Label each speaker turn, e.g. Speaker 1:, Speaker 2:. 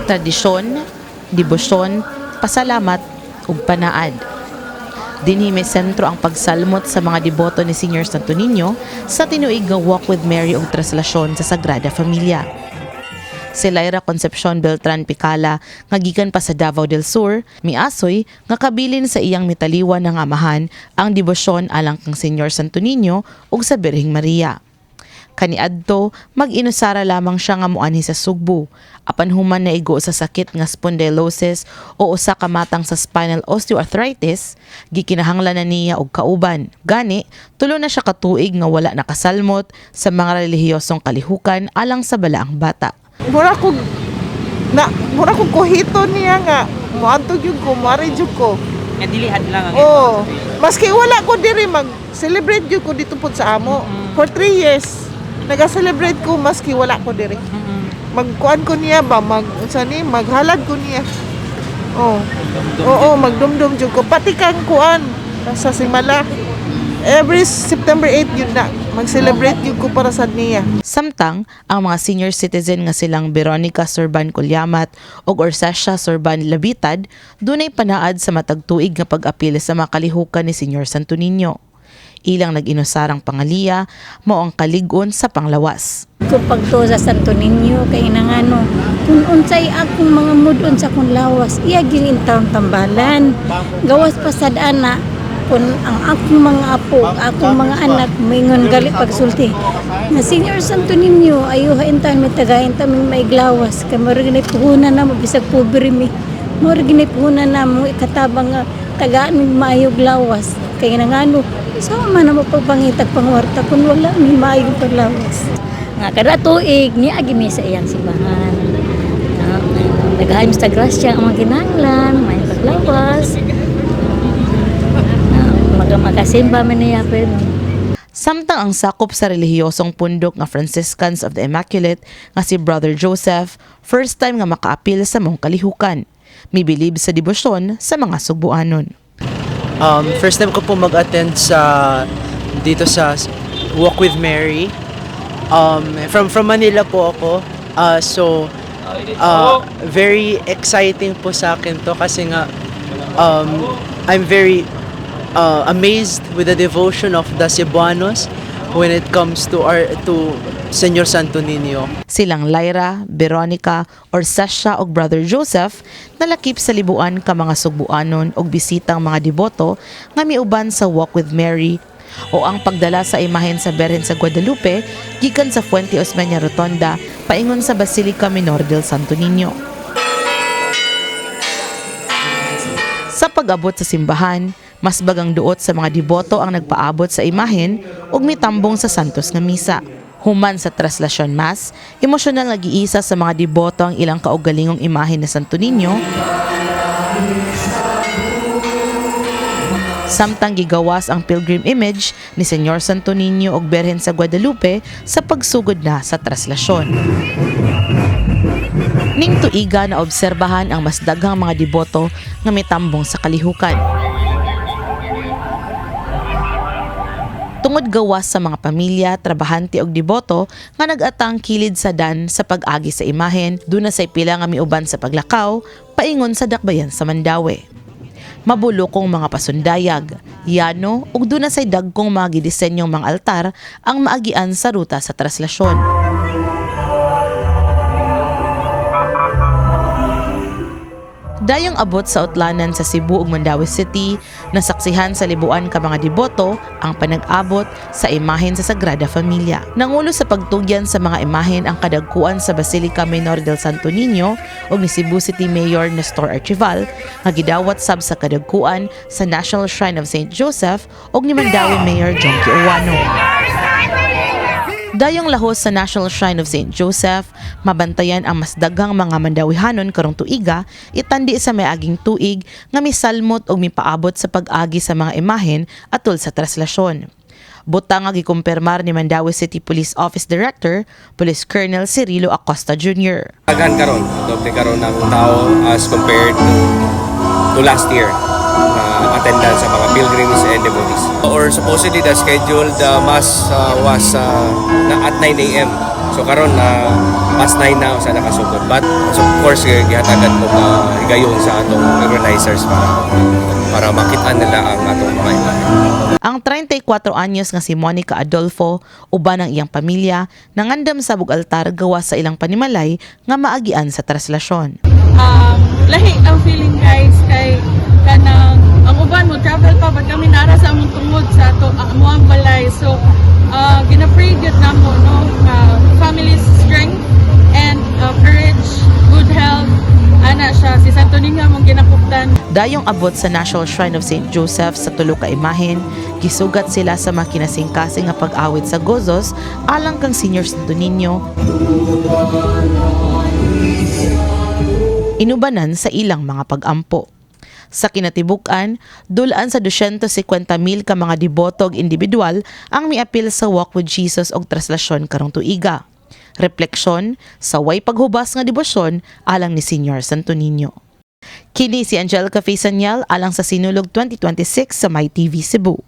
Speaker 1: Tradisyon, debosyon, pasalamat ug panaad. Dinhi may sentro ang pagsalmot sa mga deboto ni Senior Santo Niño sa tinuig nga Walk with Mary ug traslasyon sa Sagrada Familia. Si Lyra Concepcion Beltran Picala nga gikan pa sa Davao del Sur, miasoy nga kabilin sa iyang mitaliwan ng amahan ang debosyon alang kang Senyor Santo Niño ug sa Birheng Maria. Kaniadto, mag-inusara lamang siya nga muanhi sa Sugbo. Apan human naigo sa sakit nga spondylosis o usa ka matang sa spinal osteoarthritis, gikinahanglan na niya og kauban. Gani, 3 na siya ka tuig nga wala nakasalmot sa mga relihiyosong kalihukan alang sa balaang bata.
Speaker 2: Mura kog na mura kog kuhito niya nga moadto gyud ko, moari jud ko.
Speaker 3: Nga dilihan lang ang
Speaker 2: Oh, maski wala ko diri, mag-celebrate gyud ko dito pud sa amo. For 3 years naga-celebrate ko maski wala ko diri. Magkuan ko niya ba, mag unsa ni, maghalad ko niya. Oh. Oo, magdumdum jud ko pati kang kuan sa Simala. Every September 8 yun na mag-celebrate yun ko para sa niya.
Speaker 1: Samtang, ang mga senior citizen nga silang Veronica Surban Kulyamat ug Orsasia Surban Labitad dunay panaad sa matag tuig nga pag-apil sa mga kalihukan ni Senyor Santo Niño. Ilang nag-inusarang pangaliya mao ang kalig-on sa panglawas.
Speaker 4: Ko pagtuo sa Santo Niño kay nangano kung unsay akong mga mudon sa akong lawas, iya gyud taon tambalan. Gawas pa sad ana, kung ang akong mga apo, akong mga anak moingon gali pagsulti nga, "Senior Santo Niño, ayuha intan, may tagayin ta ming maiglawas kay mao ginay puhunan namo bisag pobre mi, mao ginay puhunan namo ikatabang nga tagaan mig maayog lawas kay nangano sa man namo pagpangitag pangwarta kung wala mi maayong paglawas."
Speaker 5: Nga kada tuig niagi mi sa iyang simbahan. Naghaim sa grasya ang mga kinahanglan, may paglawas. Makasimba man niya pero
Speaker 1: Samtang ang sakop sa relihiyosong pundok nga Franciscans of the Immaculate nga si Brother Joseph, first time nga makaapil sa mong kalihukan. Mibilib sa debosyon sa mga Sugbuanon.
Speaker 6: First time ko po mag-attend sa dito sa Walk with Mary. From Manila po ako. So very exciting po sa akin to kasi nga I'm very amazed with the devotion of the Cebuanos when it comes to Señor Santo Niño.
Speaker 1: Silang Lyra, Veronica, Orsasia ug Brother Joseph nalakip sa libuan ka mga Sugbuanon ug bisitang mga deboto nga miuban sa Walk with Mary o ang pagdala sa imahen sa Berhen sa Guadalupe gikan sa Fuente Osmeña Rotonda paingon sa Basilica Minor del Santo Niño. Sa pag-abot sa simbahan, mas bagang duot sa mga deboto ang nagpaabot sa imahen ug mitambong sa Santos nga Misa. Human sa traslasyon mass, emosyonal nga giisa sa mga deboto ang ilang kaugalingong imahen na Santo Niño samtang gigawas ang pilgrim image ni Senyor Santo Niño ug Berhen sa Guadalupe sa pagsugod na sa traslasyon. Ning tuiga na obserbahan ang mas daghang mga deboto nga mitambong sa kalihukan. Tungod gawas sa mga pamilya, trabahante og deboto nga nag-atang kilid sa dan sa pag-agi sa imahen, duna say pila nga miuban sa paglakaw paingon sa dakbayan sa Mandaue. Mabulokong mga pasundayag, yano ug duna say dagkong mga gidisenyong mga altar ang maagian sa ruta sa traslasyon. Dayong abot sa utlanan sa Cebu ug Mandaue City, nasaksihan sa libuan ka mga deboto ang panag-abot sa imahen sa Sagrada Familia. Nangulo sa pagtugyan sa mga imahen ang kadagkuan sa Basilica Minor del Santo Niño ug ni Cebu City Mayor Nestor Archival nga gidawat sab sa kadagkuan sa National Shrine of St. Joseph ug ni Mandaue Mayor Jonkie Ouano. Dayong lahos sa National Shrine of St. Joseph, mabantayan ang mas daghang mga Mandawihanon karong tuiga itandi sa miaging tuig nga misalmot og mipaabot sa pag-agi sa mga imahen atol sa traslasyon. Butang nga gikumpirmar ni Mandaue City Police Office Director, Police Colonel Cirilo Acosta Jr.
Speaker 7: Daghan karon, doble karon ng tao as compared to last year na attendance sa mga pilgrims and devotees. Or supposedly the scheduled mass was na at 9 a.m. So karon na past 9 na sa nakasugod. But so of course gihatagan ko higayon sa atong organizers para para makita nila ang atong mga imahe.
Speaker 1: Ang 34 anyos nga si Monica Adolfo uban ang iyang pamilya nangandam sa altar gawa sa ilang panimalay nga maagian sa traslasyon.
Speaker 3: Lahi ang feeling, guys, kay kanang ang uban mo travel pa, but kami nara sa among tungod sa ato amoang balay. So gina-pray gyud namo, no, nga family's strength and courage, good health ana siya. Si Santo Niño among ginapuktan.
Speaker 1: Dayong abot sa National Shrine of St. Joseph sa tulo ka imahen, gisugat sila sa mga kinasingkasing nga pag-awit sa gozos alang kang Senior Santo Niño, inubanan sa ilang mga pag-ampo. Sa kinatibuk-an, dulaan sa 250,000 ka mga deboto ug individual ang miapil sa Walk with Jesus og traslasyon karong tuiga. Refleksyon sa way paghubas nga debosyon alang ni Senior Santo Niño. Kini si Angelica Faisaniel alang sa Sinulog 2026 sa MyTV Cebu.